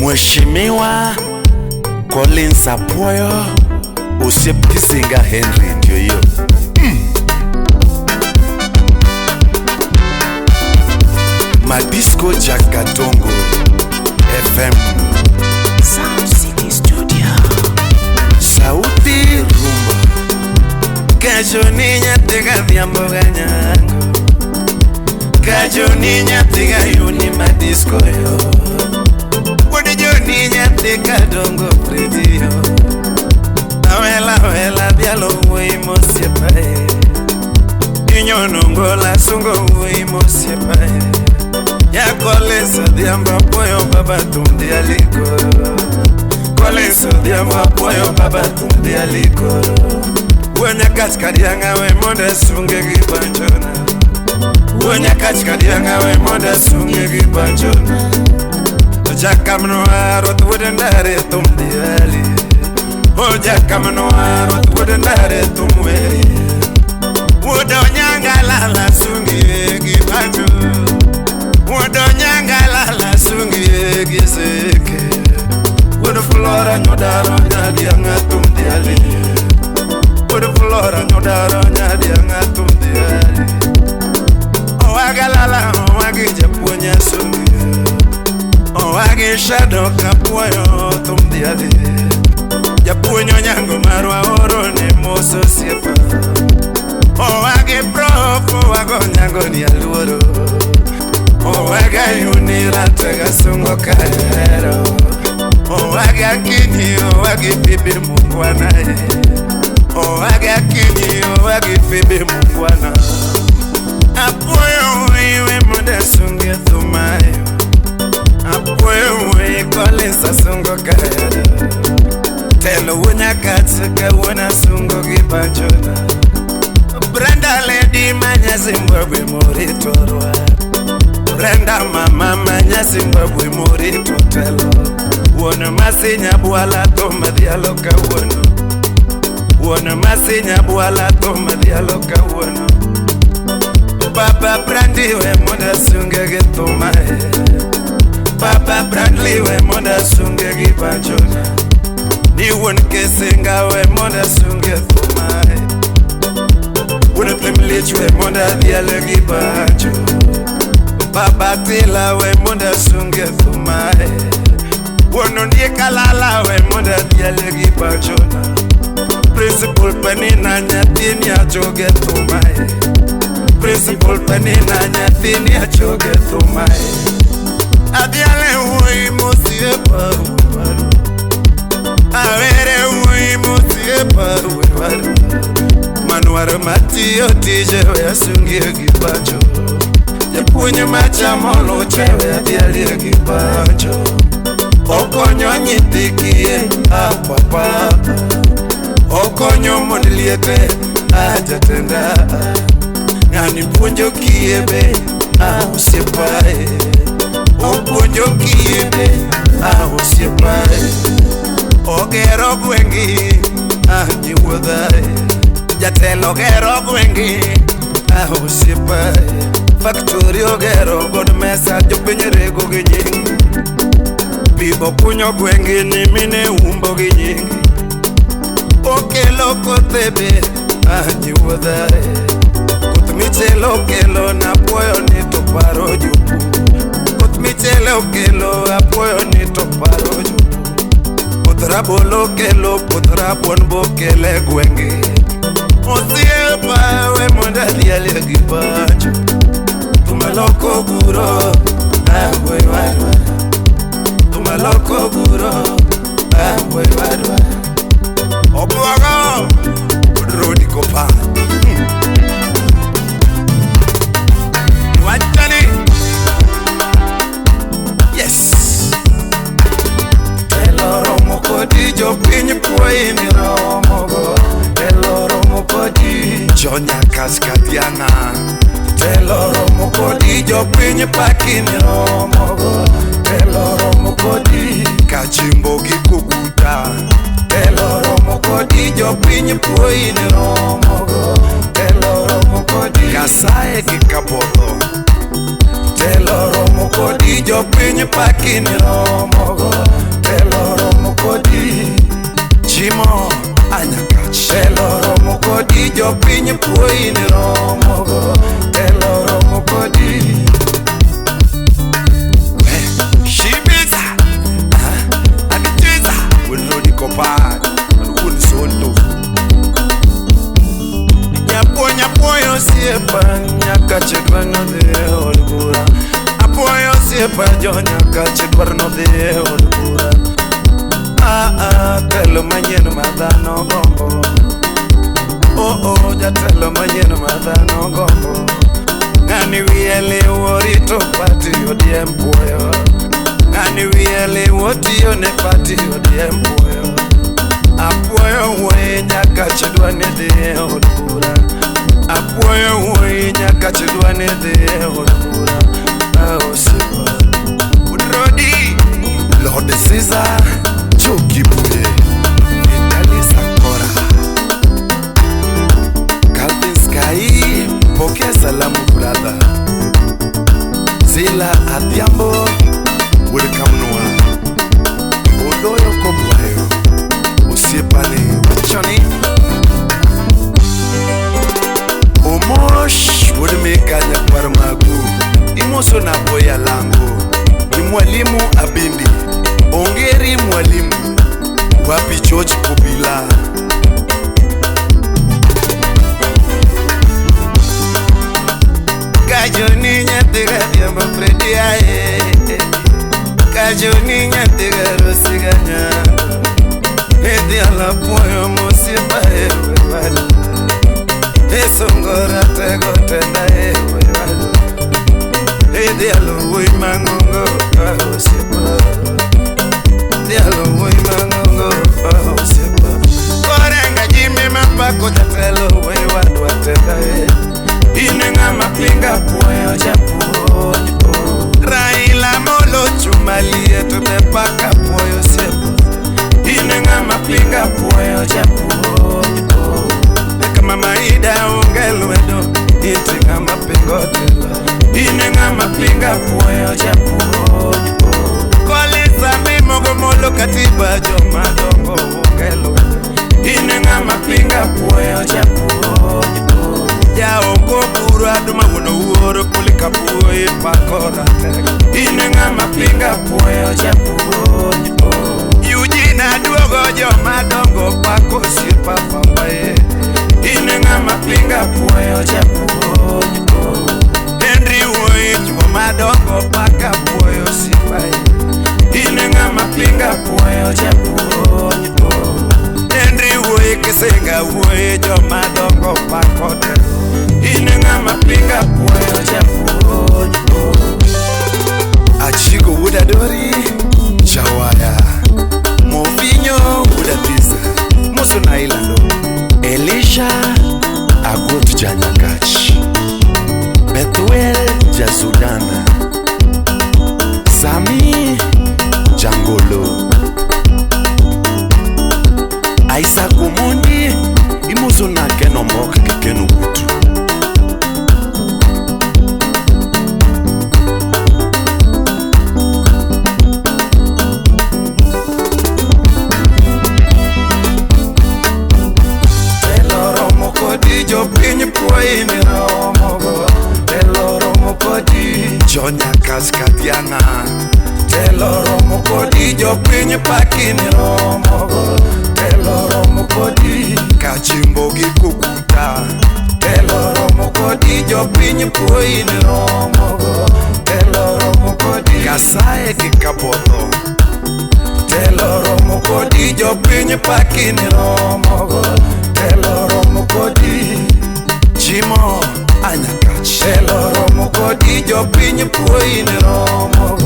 Mheshimiwa Collins Apuoyo, osiep Kisinga Henry ndio hiyo. Madisco Jack Katongo FM Sound City Studio. Sauti Rumba. Kajo niña tega dhiambo ganyango, kajo niña tega yuni madisco yo, wuod joninya tega dongo predi yo, awela awela dhialo wuoyi mosiepa e, inyono ngola sungo wuoyi mosiepa e, Collins Odhiambo apuoyo baba thum dhiali koro, Collins Odhiambo apuoyo baba thum dhiali koro, Wuo Nyakach kadiang'a we mondo asunge gi banjona, Wuo Nyakach kadiang'a we mondo asunge gi banjona, To jakamnoa ruoth wuod ndare thum dhiali, O jakamnoa ruoth wuod ndare thum weri, Wuod Onyanga lala sungi gi banjo, Wuod Onyanga lala sungi gi seke, Wuod Flora nyodaro nyadiang'a thum dhiali, Wuod Flora nyodaro nyadiang'a thum dhiali, Owaga lala owagi japuonj asungi, Owagi Shadow kapuoyo thum dhiali, Japuonj Onyango marwa oro ne mos osiepa, Owagi prof owago Onyango ni aluoro, Owaga yuni ratega sungo kahero, Owaga Akinyi owagi Fibi mungwana e, Owaga Akinyi owagi Fibi mungwana, Apuoyo iwe mondo asunge thumayo, Apuoyo wuoyi Collins asungo kahero, Telo wuo Nyakach kawuono asungo gi banjona, Brenda lady manya Zimbabwe moritorwa, Brenda mama manya Zimbabwe morito telo, Wuon Masinya bwala thum dhialo kawuono, Wuon Masinya bwala thum dhialo kawuono, Baba Brandi we mondo asunge gi thuma e, Baba Brandly we mondo asunge gi banjona, Ni wuon Kesinga we mondo asunge thuma e, Wuon Thimlich we mondo adhial gi banjo, Baba Tila we mondo asunge thuma e, Wuon Ondiek Kalala we mondo adhial gi banjona, Principal Penina nyathini achoge thuma e, Principal Penina nyathini achoge thuma e, Adhiale wuoyi mosiepa wewaru, Awere wuoyi mosiepa wewaru, Manwar matiyo tije we asungie gi banjo, Japuonj machamo luche we adhialie gi banjo, Okonyo nyithi kiye apapa, Okonyo mond liete ajatenda, Ng'ani puonjo kiye be a osiepa e, Opuonjo kiye be a osiepa e, Ogero gwengi a nyiwuodha e, Jatelo gero gwengi a osiepa e, Factory ogero god mesa jopiny rego gi nyingi, Pibo kunyo gwengi ni mine umbo gi nyingi, Okelo kothe be a nyiwuodha e, Koth michele okelo napuoyo ni to paro jopur, Koth michele okelo apuoyo ni to paro jopur, Koth rabolo okelo puoth rabuon bokele gwenge, Osiepa we mondo adhialie gi banjo, Thum aloko guro awe wadwa, Thum aloko guro awe wadwa, Obwogo rodi kopa Wachani. Yes. Telo romo kodi jopiny puoyi ni romogo, Telo romo kodi jo Nyakach kadiang'a, Telo romo kodi jopiny paki ni romogo, Telo romo kodi Kachimbo gi Kuguta, Telo romo kodi jopiny puoyi ni romogo, Telo romo kodi Kasaye gi Kabodho, Telo romo kodi jopiny jopiny pakini romogo. Telo romo kodi Jimo Anyakach. Telo romo kodi jopiny puoyi ni romogo. Telo romo kodi Shibiza Anichiza Wilodi Kopa Anukunsondo Nyapuoyo osiepa Nyakach dwar nodhi e od bura. Apuoyo osiepa jo Nyakach dwar nodhi e od bura. Ah, telo manyien ma dhano gombo. Oh oh, jatelo manyien ma dhano gombo. Ng'ani wiye liw orito pati ODM puoyo. Ng'ani wiye liw otiyo ne pati ODM puoyo. Apuoyo wuoyi Nyakach dwa ni dhi e od bura. Apuoyo wuoyi Nyakach dwa ni dhi e od bura. Ah, osiepa Udrodi Lord Caesar Chokibuye Vitali Sakora Calvin Sky, pokea salamu brother. Zila Adhiambo, welcome Noah. Odoyo Kobwayo, osiepane wachoni. Omosh wuod Mika nyakwar Magu, imoso na boya lango. Ni mwalimu Abindi, ongeri mwalimu. Wapi George Kobila. Kajoni nyathi Gadhiambo Fredi ae. Kajoni nyathi Garosi Ganyango. Idhialo apuoyo mosiepa ewe wadu. Isungora tego tenda ewe wadu. Idhialo wuoyi mang'ongo osiepa. Idhialo wuoyi mang'ongo osiepa. Korenga Jimmy mapako jatelo wuoyi wadwa tenda e. In ng'ama pinga puoyo japuonj. Raila Amolo chuma liet be paka puoyo osiepa. In ng'ama pinga puoyo japuonj. Eka mama Ida onge lwedo iti ng'ama pingo telo. In ng'ama pinga puoyo japuonj. Collins Amimo gomolo katiba joma dongo onge lwedo. In ng'ama pinga puoyo japuonj. Jaoko buru aduma wuon owuoro kulika puoyi pako ratego. In ng'ama pinga puoyo japuonj. Eugene aduogo joma dongo pako osiepa papa e. In ng'ama pinga puoyo japuonj. Henry wuoyi chuo madongo paka puoyo osiepa e. In ng'ama pinga puoyo japuonj. Henry wuoyi Kisinga wuoyi joma dongo pako telo. In ng'ama pinga puoyo japuonj. Achigo wuod Adori, Jawaya Movinyo wuod Adisa, Muso na Ilando. Elisha Agot Janyakach, Bethuel Jasudan, Sami Jangolo, Isaac Omondi, imoso na Ken Omok gi Ken Ogutu. Telo romo kodi jopiny puoyi ni romogo. Telo romo kodi Jonyakach Kadiang'a, Telo romo kodi jopiny paki ni romogo. Telo romo kodi Kachimbo gi Kukuta, Telo romo kodi jopiny puoyi ni romogo. Telo romo kodi Kasaye gi Kabotho, Telo romo kodi jopiny paki ni romogo. Telo romo kodi Jimo Anyakach, Telo romo kodi jopiny puoyi ni romogo.